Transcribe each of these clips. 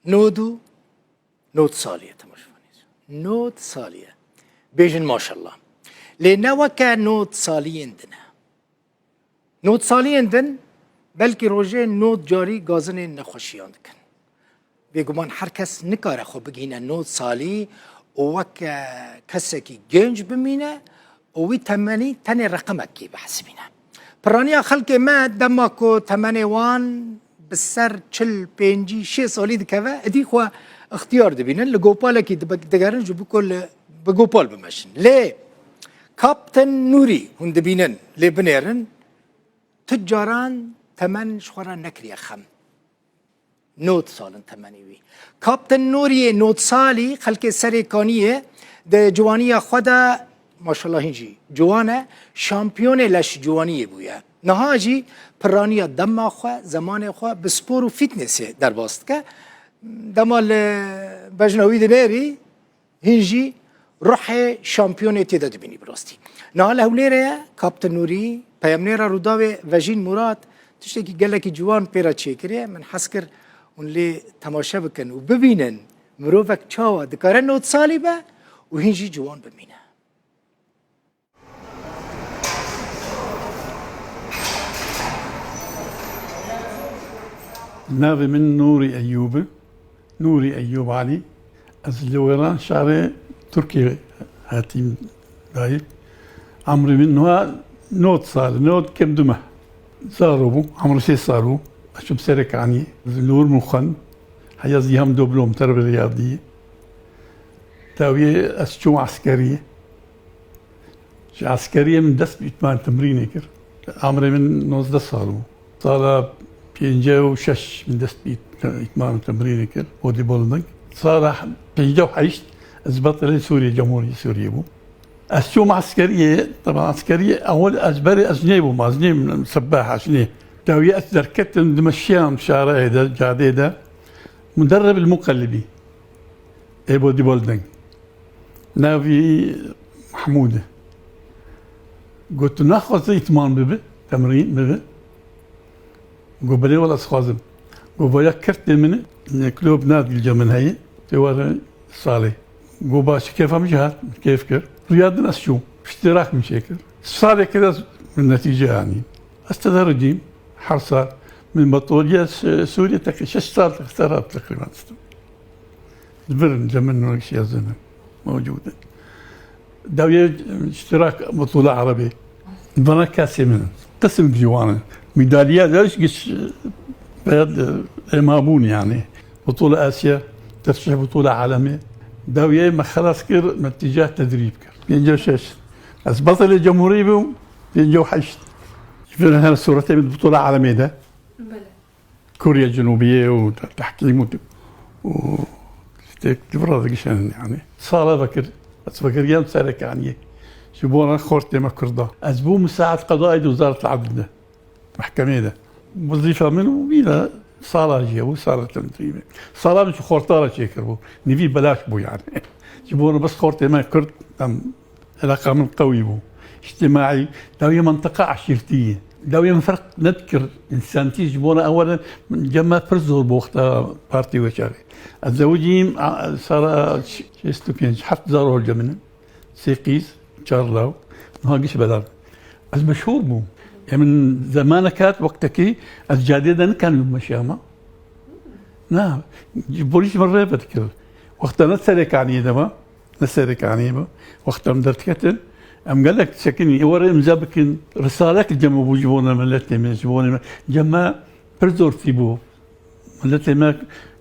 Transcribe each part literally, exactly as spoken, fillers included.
Nod û nod salî ye temaşevanê. Nod salî ye. Bêjin maşallah. Lê ne weke nod saliyên din e. Nod saliyên din belkî rojê nod carî gazinên nexweşiyan dikin. Bêguman her kes nikare xwe bigihîne nod salî û weke kesekî genc bimîne û wî temenî tenê reqemekî bihesibîne. Piraniya xelkê me dema ku temenê wan bi ser çil, pêncî, şêst salî dikeve, êdî xwe ixtiyar dibînin, li gopalekî dibe-, digerin ji bo ku li, bi gopal bimeşin. Lê Kaptin Nûrî hûn dibînin, lê binêrin, tu caran temen ji xwe re nekiriye xem. Nod sal in temenê wî. Kaptin Nûriyê nod salî, xelkê Serê Kaniyê di ciwaniya xwe de, maşallah hîn jî ciwan e, şampiyonê leş ciwaniyê bûye. Niha jî piraniya dema xwe, zemanê xwe bi spor û fîtnesê derbas dike. Dema li bejna wî dinêrî, hîn jî ruhê şampiyonê tê de dibînî bi rastî. Niha li Hewlêrê ye, Kaptin Nûrî, peyamnêra Rûdawê Vejîn Murad, tiştekî gelekî ciwan pê re çêkiriye. Min hez kir hûn lê temaşe bikin û bibînin mirovek çawa dikare nod salî be û hîn jî ciwan bimîne. Navê min Nûrî Eyûb e. Nûrî Eyûb Alî. Ez li Wêranşarê Tirkiyê hatîm dayik. Emrê min niha nod sal, nod kêm du meh. Zaro bû, emrê sê sal bû. Ez çûm Serê Kaniyê. Li wir min xwend. Heya zî hem doblom terbê riyadiyê. Dawiyê ez çûm eskeriyê. Ji eskeriyê min dest bi îtman temrînê kir. Amrê min nozdeh sal bû. Sala pêncî û şeş min dest bi ît-, îtman temrînê kir, bodybuilding. Sala pêncî û heşt ez betelê Sûriyê, Cemhuriyê Sûriyê bûm. Ez çûm eskeriyê, teba eskeriyê ewil ez berê ez nêbûm, ez nêm sebbah, ez nê. Dawiyê ez derketim, dimeşiyam şareyê de, cadê de. Muderrib el muqellibî. Ê bodybuilding. Navî Mehmûd e. Got, tu naxwaze îtman bibi, temrîn bibi? Got, belê wela ez xwazim. Got, vaya kirtê min e, klub na dilce min heye, tê were salê. Got, baş, kêfa min jî hat, kêf kir. Riya din ez çûm, iştirak min çêkir. Salê kir ez min netîce anî. Ez tedericîm, her sal. Min betoliya Sûriye teqrî-, şeş sal ser hat teqrîben istim. Li vir in, cem min nû şiyazin in, mewcûd in. Dawiyê iştirak Butûla Erebê. Vana kesê min in. Qisim jî wan in. Medalya de giş, e, ema bûn yani. Butûla Asya, terşih Butûla Alemê. Dawiyê me xelas kir, me tîca tedrîb kir. Pêncî û şeş. Ez betelê cemhurî bûm, pêncî û heşt. Ji vir her sûretê min Butûla Alemê de. Belê. Koriya Cenûbiyê û te-, tehkîm û, û tiştek li vir re digişenin yani. Sala vekir, ez vekiriyam Serê Kaniyê. Ji bona xortê me Kurda. Ez bû misaet qedayê di Wezaret Edl de. Mehkemeyê de. Wezîfa min û bîne sala jî hebû, sala temrînê. Sala min ji xorta re çêkiribû. Nivî belaş bû yani. Ji bona bes xortê me Kurd, em Eleqa min qewî bû. Îctimaî, dawiyê mentiqa eşîrtî ye. Dawiyê min ferq nedikir, însantî ji bona ew re cem me pir zor bû wexta partî wê çaxê. Ez zewicîm, a, sala şêst û pênc, heft zarok li cem min in. Sê qîz, çar law, niha giş belav. Ez meşhûr bûm. Ê min zemanek hat wextekî ez cadê de nikanibûm meşiyama. Na, polîs min rê vedikir. Wexta ne Serê Kaniyê de me, ne Serê Kaniyê me. Wexta em derdiketin, em gelek disekinî, ê were îmza bikin. Risalek li cem bû ji bona miletê me, ji bona me. Cem me pir zor tî bû. Miletê me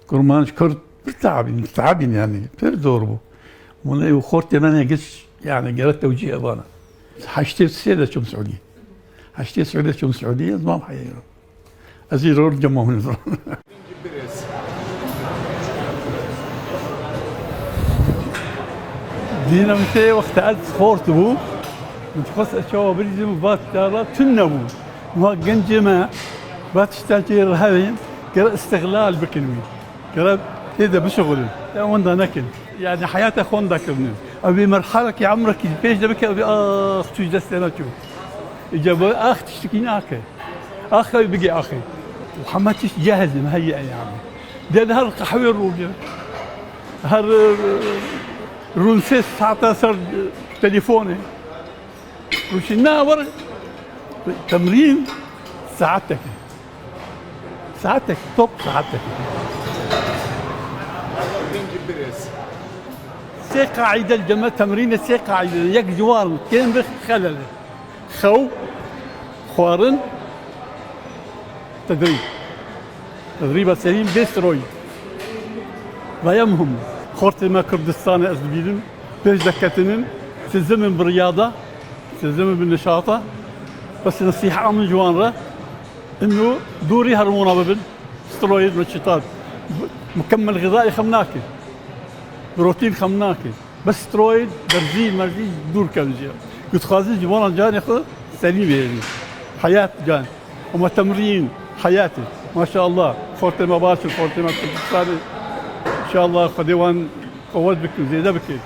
Kurmanc, Kurd pir teabîn, teabîn yani, pir zor bû. Wele û xortê me ne giş, yani, gere tewcîh evana. Heştê sê de çûm Siûdî. Heştê sê de çûm Siûdî, ez mam heyê. Ez îro cema min zor. Dîna min tê wexta ez xort bû. Min dixwest ez çawa birîzim, vat dara tune bû. Niha gencê me, vat tişta çê rihevên, gere îstixlal bikin wî. Gere tê de bişixulin. Ya wenda nekin. Yani heyata xwe wenda kirine. Ew ê merhalekî emrekî pêş de bike, ew ê ax tu ji destê neçû. Îca bo ax tiştekî nake. Ax ew bigê axê. Û hema tişt cehizim heye yani. Dê li her qehwê rû bê. Her, e, rûn sê saeta ser, e, telefonê. Rûşî na wer temrîn saetekê. Saetek, top saetek. Sê qaîde li cem me temrîne, sê qaîde. Yek ciwan kêm bi xelele. Xew, xwarin, tedrîb. Tedrîba serî bê steroîd. Ve ya muhim. Xortê me Kurdistanê ez dibînim. Pêş de ketinin. Sizimin bi riyada. Sizimin bi nişata. Bes nesiha min ji wan re. Inu dûrî hermona bibin. Steroîd, meçitat. Mukemmel xizayê xem nake. Protein xem nake. Bes steroîd, berzî, merzî dûr kevin jî. Ku dixwazin ji bona canê xwe selîm hênî. Heyat can. Ama temrîn, heyatê. Maşallah. Xortê me baş in, xortê me Kurdistanê. Înşallah Xwedê wan qewet bikin, zêde bikin.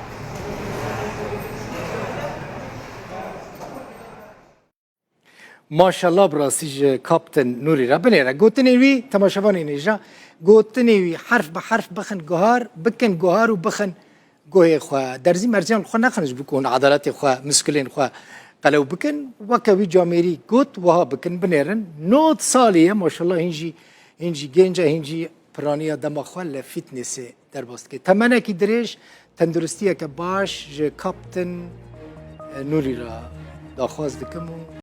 Maşallah, bi rastî ji Kaptin Nûrî re binêre. Gotinên wî, temaşevanên hêja, gotinên wî herf bi herf bixin guhar, bikin guhar û bixin guhê xwe. Derzî mercên xwe nexin ji bo ku hûn edaletê xwe, muskilên xwe qelew bikin. Weke wî camêrî got, wiha bikin, binêrin. Nod salî ye, maşallah, hîn jî, hîn jî gênc e, hîn jî piraniya dema xwe li fîtnesê derbas dike. Temenekî dirêj, tenduristiyeke baş ji Kaptin, e, Nûrî re daxwaz dikim û